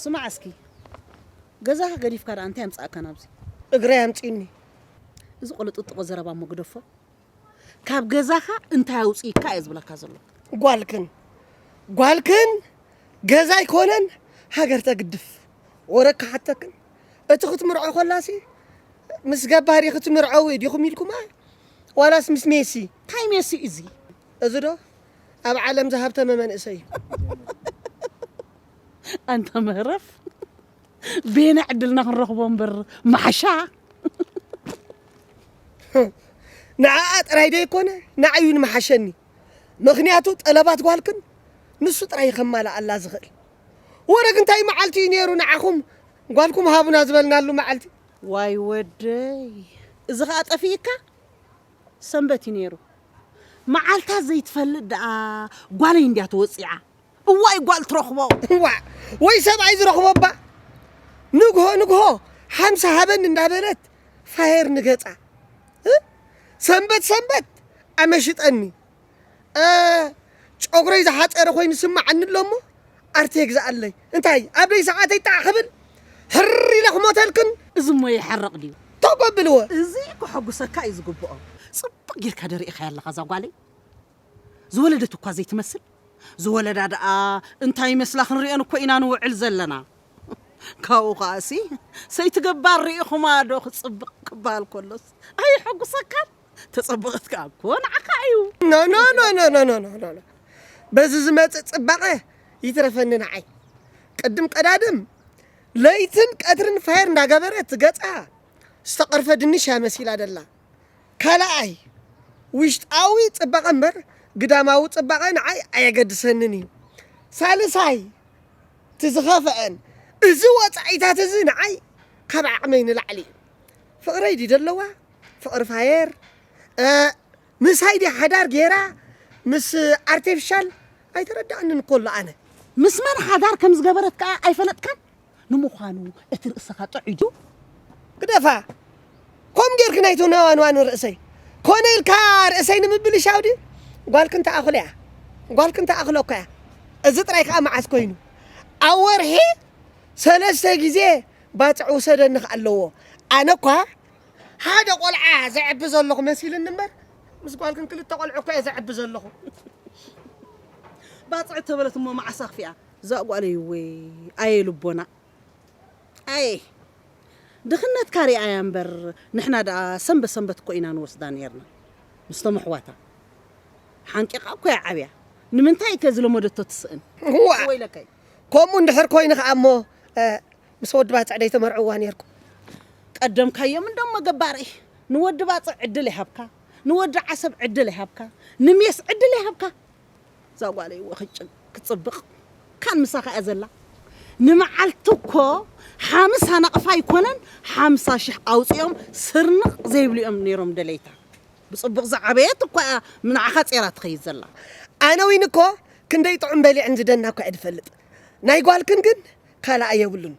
ስማዕ እስኪ፣ ገዛኻ ገዲፍካ ደኣ እንታይ ኣምጻእካ ናብዚ? እግረይ ኣምጺእኒ። እዚ ቆለጥጥቆ ዘረባ እሞ ግደፎ። ካብ ገዛኻ እንታይ ኣውጺእካ እየ ዝብለካ ዘለኹ። ጓልክን፣ ጓልክን ገዛ ኣይኮነን ሃገር ተግድፍ። ወረ ክሓተክን፣ እቲ ክትምርዖ ኮላሲ ምስ ገባር ኢኺ ትምርዐዊ ዲኹም ኢልኩማ? ዋላስ ምስ ሜሲ? እንታይ ሜሲ እዚ? እዚ ዶ ኣብ ዓለም ዝሃብተመ መንእሰይ እዩ። ኣንታ መህረፍ፣ ቤና ዕድልና ክንረኽቦ እምበር መሓሻ። ንዓኣ ጥራይ ዶ ይኮነ፣ ንዓዩ ንመሓሸኒ። ምኽንያቱ ጠለባት ጓልክን ንሱ ጥራይ ከማልኣላ ዝኽእል። ወረ ግን እንታይ መዓልቲ እዩ ነይሩ ንዓኹም ጓልኩም ሃቡና ዝበልናሉ መዓልቲ? ዋይ ወደይ፣ እዚ ኸኣ ጠፊእካ? ሰንበት እዩ ነይሩ። መዓልታ ዘይትፈልጥ ደኣ ጓለይ እንድያ ተወጺዓ። እዋይ ጓል ትረኽቦ። ዋ፣ ወይ ሰብኣይ ዝረኽቦ እባ። ንግሆ ንግሆ ሓምሳ ሃበኒ እንዳበለት ፋየር ንገጻ። እ? ሰንበት ሰንበት ኣመሽጠኒ። እ፣ ጨጉረይ ዝሓጸረ ኮይኑ ስማዓኒ ኣሎ እሞ ኣርቴ ግዛኣለይ። እንታይ ኣብ ደይ ሰዓተይ ጣዕ ክብል ሕር ኢለ ክሞተልክን። እዚ እሞ ይሕረቕ ድዩ? ተጎብልዎ። እዚ ከሐጉሰካ እዩ ዝግብኦ። ጽቡቕ ጌርካ ደሪእኻያ ኣለኻ እዛ ጓለይ። ዝወለደት እኳ ዘይትመስል። ዝወለዳ ደኣ እንታይ ይመስላ ክንሪአን እኮ ኢና ንውዕል ዘለና። ካብኡ ከኣሲ ሰይቲ ገባር ርኢኹማ ዶ ክጽብቕ ክበሃል ከሎስ ኣይሕጉሰካን? ተጸበቐት ከኣ እኮ ንዓኻ እዩ። ኖ፣ ኖ፣ ኖ፣ ኖ፣ ኖ፣ ኖ፣ ኖ፣ ኖ። በዚ ዝመጽእ ጽባቐ ይትረፈኒ ንዓይ። ቅድም ቀዳድም ለይትን ቀትርን ፋየር እንዳገበረት ገጻ ዝተቐርፈ ድንሽ እያ መሲላ ደላ። ካልኣይ፣ ውሽጣዊ ጽባቐ እምበር ግዳማዊ ጽባቐ ንዓይ ኣየገድሰንን እዩ። ሳልሳይ፣ እቲ ዝኸፍአን እዚ ወጻኢታት እዚ ንዓይ ካብ ዓቕመይ ንላዕሊ እዩ። ፍቕረይ ድዩ ደለዋ? ፍቕሪ ፋየር? እ፣ ምሳይ ድያ ሓዳር ገይራ ምስ ኣርቲፊሻል? ኣይተረዳእንን እኮ ኣሎ ኣነ። ምስ መን ሓዳር ከም ዝገበረት ከኣ ኣይፈለጥካን? ንምዃኑ እቲ ርእስኻ ጥዑይ ድዩ? ግደፋ። ከም ጌርኪ ናይ ትነዋንዋኒ ርእሰይ። ኮነ ኢልካ ርእሰይ ንምብልሻው ድዩ? ጓልክን ተኣኽሎ እያ። ጓልክን ተኣኽሎ እኮ እያ። እዚ ጥራይ ከኣ መዓስ ኮይኑ? ኣብ ወርሒ ሰለስተ ግዜ ባጽዕ ውሰደኒ ከኣ ኣለዎ። ኣነ እኳ ሓደ ቆልዓ ዘዕቢ ዘለኹ መሲልኒ እምበር፣ ምስ ጓልክን ክልተ ቆልዑ እኮ እየ ዘዕቢ ዘለኹ። ባጽዕ ተበለት እሞ መዓስ ኣኽፊኣ? እዛ ጓለይ ወይ ኣየ ልቦና። ኣየ ድኽነትካ ሪኣያ እምበር፣ ንሕና ደኣ ሰንበት ሰንበት እኮ ኢና ንወስዳ ነይርና ምስቶም ኣሕዋታ። ሓንቂቓ እኮ እያ ዓብያ። ንምንታይ ከ ዝለመደቶ ትስእን? እዋ! ወይለከይ። ከምኡ እንድሕር ኮይኑ ከኣ እሞ፣ እ፣ ምስ ወዲ ባጽዕ ደይተመርዕዋ ነይርኩም? ቀደምካዮም እንዶ እሞ ገባረይ። ንወዲ ባጽዕ ዕድል ይሃብካ፣ ንወዲ ዓሰብ ዕድል ይሃብካ፣ ንሜስ ዕድል ይሃብካ። እዛ ጓለይ እወ ክጭ-፣ ክጽብቕ። ካን ምሳኻ እያ ዘላ። ንመዓልቲ እኮ ሓምሳ ናቕፋ ኣይኮነን፣ ሓምሳ ሽሕ ኣውጺኦም ስርንቕ ዘይብሉ እዮም ነይሮም ደለይታ። ብጽቡቕ ዝዓበየት እኳ እያ ንዓኻ ጼራ ትኸይድ ዘላ። ኣነ ዊን እኮ ክንደይ ጥዑም በሊዕን ዝደና እኳ እየ ዝፈልጥ። ናይ ጓልክን ግን ካልኣ የብሉን።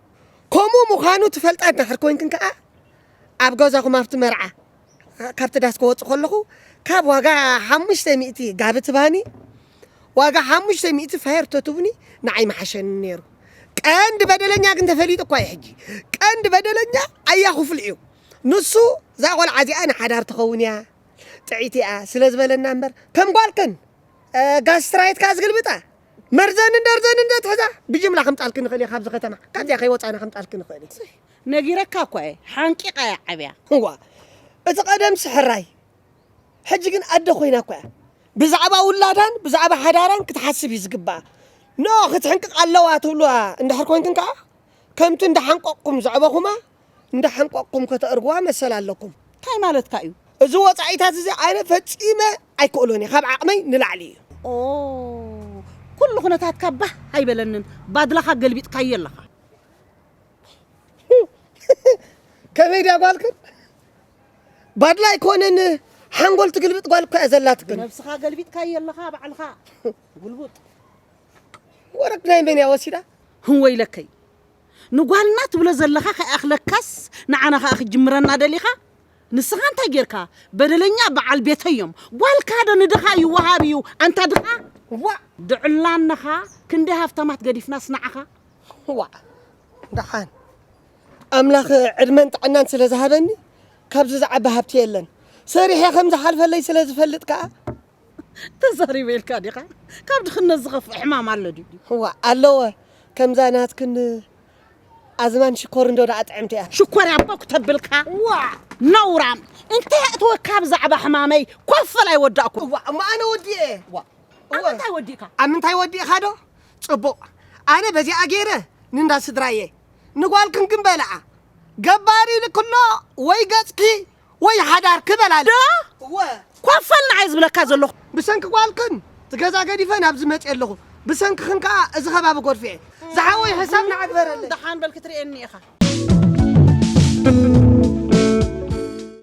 ከምኡ ምዃኑ ትፈልጣ እንድሕር ኮይንክን ከኣ፣ ኣብ ገዛኹም ኣብቲ መርዓ፣ ካብቲ ዳስ ክወጽእ ከለኹ፣ ካብ ዋጋ ሓሙሽተ ሚእቲ ጋብቲ ባኒ፣ ዋጋ ሓሙሽተ ሚእቲ ፋየር ተትቡኒ፣ ንዓይ ምሓሸኒ ነይሩ። ቀንዲ በደለኛ ግን ተፈሊጡ እኳ እዩ ሕጂ። ቀንዲ በደለኛ ኣያ ክፍሉ እዩ። ንሱ፣ እዛ ቆልዓ እዚኣ ንሓዳር ትኸውን እያ፣ ጥዕይቲ እያ ስለ ዝበለና እምበር፣ ከም ጓልክን፣ እ፣ ጋስትራይት ከኣ ዝግልብጣ፣ መርዘን እንደርዘን እንደትሕዛ፣ ብጅምላ ከምጻልክን ንኽእል እየ ካብዚ ከተማ። ካብዚኣ ከይወጻና ከምጻልክን ንኽእል እየ። ነጊረካ እኳ እየ፣ ሓንቂቓ እያ ዓብያ። እዋ፣ እቲ ቀደም ስሕራይ፣ ሕጂ ግን ኣደ ኮይና እኳ እያ። ብዛዕባ ውላዳን ብዛዕባ ሓዳራን ክትሓስብ እዩ ዝግባኣ። ኖ፣ ክትሕንቅቕ ኣለዋ ትብሉዋ እንድሕር ኮይንክን ከኣ፣ ከምቲ እንዳሓንቀቕኩም ዘዕበኹማ፣ እንዳሓንቀቕኩም ከተእርጉዋ መሰል ኣለኩም። እንታይ ማለትካ እዩ? እዚ ወጻኢታት እዚ ኣነ ፈጺመ ኣይክእሎን እየ፣ ካብ ዓቕመይ ንላዕሊ እዩ። ኦ፣ ኩሉ ኩነታትካ ባህ ኣይበለንን፣ ባድላኻ ገልቢጥካዮ ኣለኻ። ከመይ ድያ ጓልክን? ባድላ ኣይኮነን፣ ሓንጎል ትግልብጥ ጓል እኮ እያ ዘላትክን። ነብስኻ ገልቢጥካዮ ኣለኻ ባዕልኻ። ጉልቡጥ። ወረቅ ናይ መን እያ ወሲዳ? ህወይለከይ። ንጓልና ትብሎ ዘለኻ ከይኣኽለካስ ንዓና ከኣ ክጅምረና ደሊኻ? ንስኻ እንታይ ጌርካ? በደለኛ በዓል ቤተይ እዮም። ጓልካ ዶ ንድኻ ይወሃብ እዩ? ኣንታ ድኻ? ዋ! ድዕላንኻ ክንደይ ሃፍታማት ገዲፍናስ ንዓኻ? ዋ! ደሓን ኣምላኽ ዕድመን ጥዕናን ስለ ዝሃበኒ ካብዚ ዝዓቢ ሃብቲ የለን። ሰሪሐ ከም ዝሓልፈለይ ስለ ዝፈልጥ ከኣ ተዛሪበ ኢልካ ዲኻ? ካብ ድኽነት ዝኸፍእ ሕማም ኣሎ ድዩ? እዋ ኣለወ። ከምዛ ናትክን ኣዝማን ሽኮር እንዶ ደኣ ጥዕምቲ እያ። ሽኮር ያቦ ክተብልካ ዋ ነውራም እንታይ ኣእትወካ ብዛዕባ ሕማመይ ኮፈል ኣይወዳእኩ እዋ እሞ ኣነ ወዲኤ እዋ ኣብ ምንታይ ወዲእካ? ኣብ ምንታይ ወዲእካ ዶ? ጽቡቕ ኣነ በዚኣ ገይረ ንንዳ ስድራየ ንጓልክን ግን በልዓ ገባር ኢልክሎ ወይ ገጽኪ ወይ ሓዳርኪ በላል ዶ እወ ኮፈል ንዓይ ዝብለካ ዘለኹ ብሰንኪ ጓልክን እቲ ገዛ ገዲፈ ናብዚ መፅየ ኣለኹ ብሰንክኽን ከዓ እዚ ከባቢ ጎድፊዐ ዝሓወይ ሕሳብ ንዓግበረለይ ደሓን በል ክትርእየኒ ኢኻ